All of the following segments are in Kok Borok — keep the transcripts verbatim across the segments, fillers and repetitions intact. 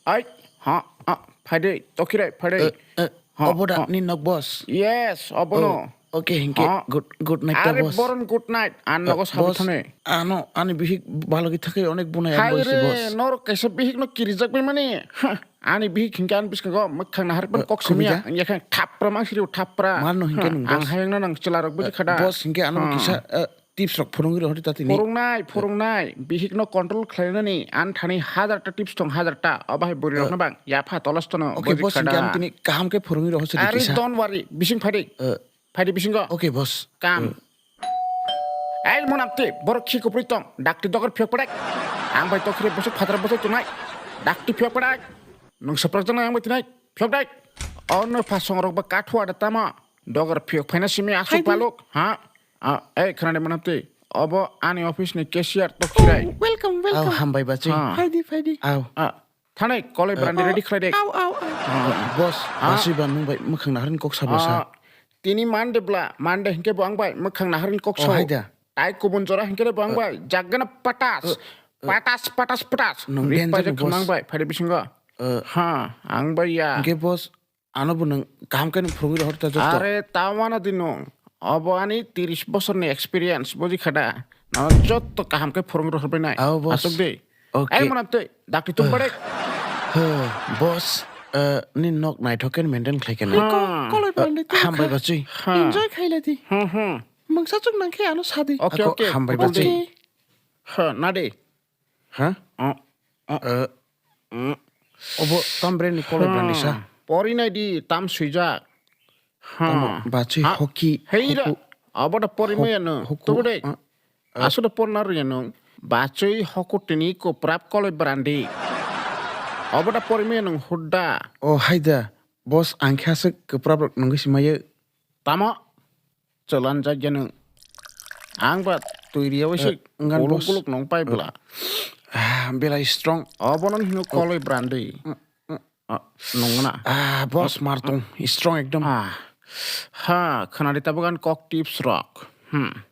Ai, ha, ha, phaidei, tokhirai, phaidei. Eh, eh, Ha, obo da ha. Ni nok boss? Yes, obono. Oh, okay, hinke Ha. Good, good night ta Are boss. Boron good night, an Eh, nogo sabi boss, thane. Ano, ani bihik balogi thakai onek bunai Hai ambo isi re, boss. Norok kaisa bihik no kirijak bai mani. Ha, ani bihik hinke an biskango mwkhang nahar pan Eh, kok simiya. Kubida? Yakhan thapra mang siri thapra. Mar no hinke Ha, nung ang boss. Hayang no nang chwla rok buji Eh, khada. Boss hinke ano Ha. Kisa, eh, tips rok phurungwi rohor ta tini. Phurungnai, phurungnai. Bihik no control khlainani an thani hajar ta tips tong, hajar ta. Obo hai bwrwi rok Eh. No bang. Yapha tolos tono. Okay, buji boss, khada. Hinke ano tini kaham khe phurungwi rohor sidi Are kisa. Don't worry, bising phaidi. Eh. Phaidi bisingo. Okay, boss. Kam. Eh. Ei, monapti, borok khi kupri tong. Dakti dogar phiyok padai. Ang bai tokhire bosok phatara bosok tunai. Dakti phiyok padai. Nung saprak jana ang bai tinai. Phiyok dai. Ono phasong rok ba kathua da tama. Dogar phiyok phaina simi asuk Phaidi. Paluk. Ha? Ah, ei, khana de monapti. Obo ani office ni cashier tokhirai. Oh, welcome, welcome. Aw, hambai bachwi. Ha. Phaidi, phaidi. Aw. Ah, thanai, koloi brandi Ah, ready khlai de. Aw, aw, aw. Ah. Boss, Ah. Bachwi ba nung bai mwkhang naharni kok sabo sa. Ah, tini Monday bla, Monday hinke bo ang bai mwkhang naharni kok Oh, sao. Hai da. Tai kubun jora hinke bo ang bai. Jaggana patas. Eh, eh. Patas, patas, patas. Nung Rik danger pajak ni khama ang boss. Bai, phari bisingo. Eh. Ha, ang bai ya. Hinke boss, ano bo nung kaham khe nung phurungwi rohor ta joto. Are, tawana di nung. Obo ani tiris bosorni experience, buji khada. Nono jotto kaham khe phurung rohor bai nai. Ao, boss. Asuk de. Okay. Ei, monam tei, dakti tum Eh. Barek. Huh, boss, eh, ni nok naithok khe maintain khlai khe nai. Ko-, Ha. Koloi Eh, bande tu hambai kha. Bachwi. Ha. Enjoy khailadi. Hmm, hmm. Mungsa chuk nang khe ano sadi. Okay, Ako okay. Hambai Bubul bachwi. De. Ha, nade. Ha? Oh, oh. Eh, Mm. Obo tam brand ni koloi brandi sa? Hmm. Pori nai di, tam swijak. Tamo, hmm. Bachwi Ha? Hoki, Hei ra. Hoku. Obo da pori Hok-, maya no. Hoku, Tubu de. Ah, ah. Asu da porna rya no. Bachwi hoku tini ko prap koloi brandi. Obo da pori maya no hudda. Oh, hai da. Boss, ang khe aswk kwprap rok nungwi si maya. Tamo? Chwlan jak ya nwng. Ang ba twi riya bai se Eh, ngan kuluk boss. Kuluk nong pai bla. Ah, belai strong. Obono hino koloi brandi. Mm, mm. Ah, nong na. Ah, boss, mar tong. Strong ekdom. Ah. Ha, khwnadi tabuk ang kok tips rok. Hmm.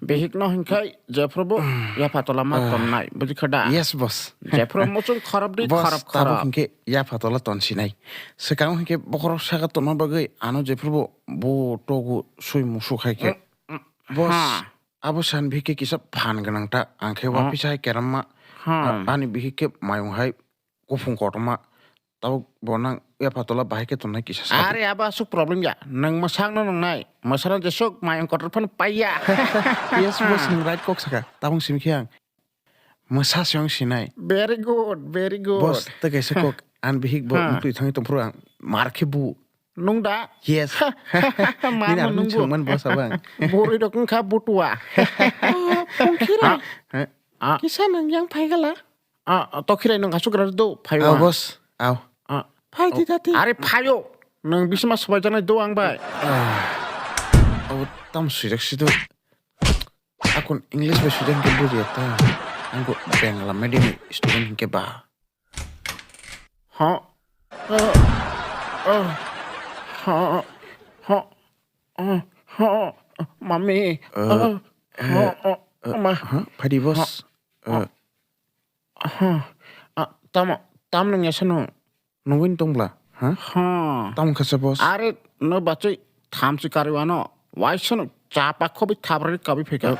Bihik no hinkhai, jephru bo, yapha tola ma tonnai. Buji kha da? Yes, boss. Jephru muchung kharap di, boss, kharap, tabuk kharap. Hinkhe yapha tola tonsinai. Swkang hinkhe bokhorok saka tongma bagwi ano jephru bo, bo togo sui musu khai khe. Mm, mm. Boss, ha. Abo san bihik khe kisa phan gwnang ta. Ang khe, hmm, wapisa hai keramma. Hmm. A-, ani bihik khe mayung hai kuphung kotorma. Tabuk bo nang yapha tola bahai khe tongnai kisa sa di. Are abo aswk problem ya. Nwng mwsakno nwngnai. Mwsano jeswk mayung kotor phano paiya. Yes, boss, nwng right kok saka. Tabung simi khe ang. Mwsa se wng sinai. Very good, very good. Boss, tei kaisa kok, an bihik bo, ha, mukti thangwi tongphuru ang mar khe bu. Nung da? Yes. Mar nini mo ang nung bu. Songman boss abo ang. Bwrwi rok wngkha butua. Ah, pungkhira. Ah, eh, ah. Kisa nang yang phaigala? Ah, tokhirai nung asuk rar do, phaiwa. Ah, boss, aw. Ah. Phai di, oh, dati. Are phaio. Nung bisma swbaijaknai do ang bai. Ah. Abo tam swijak si do. Akon English bai swijak hinkhe bujiya ta. Angbo Bangla medium student hinkhe ba. Ha? Ah, ah, ha, ha, ah, ha, mami. Eh, ah, eh, ha, ah, eh, ma. Ha? Phaidi boss. Ha, eh, ha, ah, tamo, tam nung yasa nung. Nungwin tong bla, ha? Ha. Tamo kha sa boss? Are, no bachoi thamchi karwi ano. Waisa no chapa khobi thabrani kabi phika.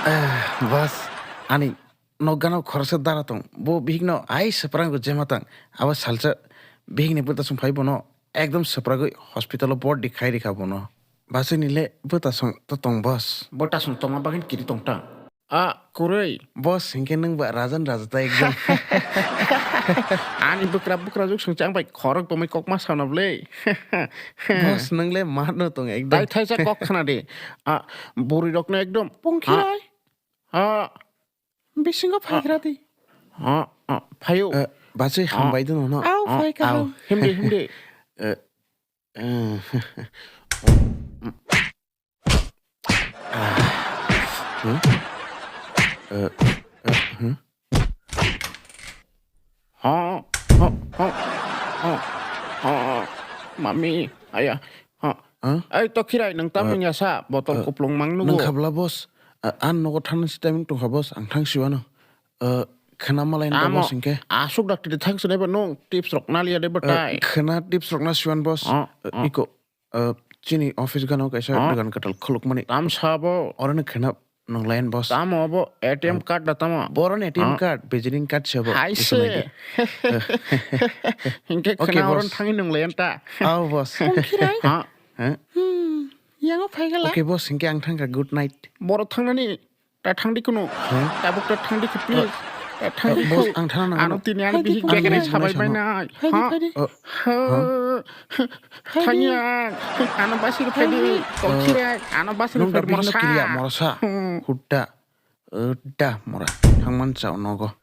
Eh, boss, ani nokgano khoroksa dara tong. Bo bihik no ai swprango jema tang. Abo salsa bihik ni bwtasong phai bono ekdom swpragwi hospital o bordi khai rikha bono. Bachoi ni le bwtasong to tong boss. Bwtasong tongma bagwi kiri tong tang. Ah, kwrwi. Boss, hinkhe nwng ba rajan raja ta ekdom. Ani bwkra bwkra juk swngchang bai khorok bomwi kokma sana bwle. Boss, nwng le mano tong ekdom. Tai thaisa kok khna di. Ah, bwrwi rokno ekdom. Pungkhirai. Ah. Bisingo phaikhra di. Ah, ah, phaio. Eh, bachai hambai de nono. Au, ah, phai kaham. Himdi, himdi. Eh, eh. Ah. Hmm? Eh, eh, hmm? Ha, ha, ha, ha, ha, ha. Mami, aya, ha. Huh? Ai, tokhirai, nang tam, eh, nang yasa, botol, eh, kuplung mang nugo. Nang khabla, boss. Eh, an nogo thangna si timing tongkha, boss. Ang thang siwano. Eh, Khna malai nda Tamo, boss hinkhe. Asuk dakti de thang sinai ba nung tips rok naliya de Eh, batai. Khna tips rok na siwan boss. Oh, Eh, oh. Iko. Eh, chini office gana kaisa Oh. Dogan katal khulukmani. Tam sabo. Oro no khna nung layan boss. Tamo abo A T M Oh. Card da tamo. Boron A T M Oh. Card, visiting card sabo. Hai Iko se. Naidi. Hinkhe Okay, khna oron boss. Thangi nung layan ta. Oh, boss. Ongkhirai. Ha. Eh? Hmm. Yango phaigala. Okay, boss, hinkhe ang thangkha. Good night. Boro thangnani. Ta thangdi kuno. Huh? Tabuk ta thangdi khe please. Ta thangdi Uh, boss, khu. Ang thana nang Ano ano. Tini ano Phaidi, bihik phaidi. Ang begre nang sabai nang bai ano. Nai. Phaidi, Ha? Phaidi. Huh? Huh? Phaidi. Thangya. Ano basi ri phaidi. Phaidi. Kokira. Ano basi ri Nung da phaidi mora sa. Kiriya, mora sa. Hmm. Hutta. Uh, da mora. Thangman sa nogo.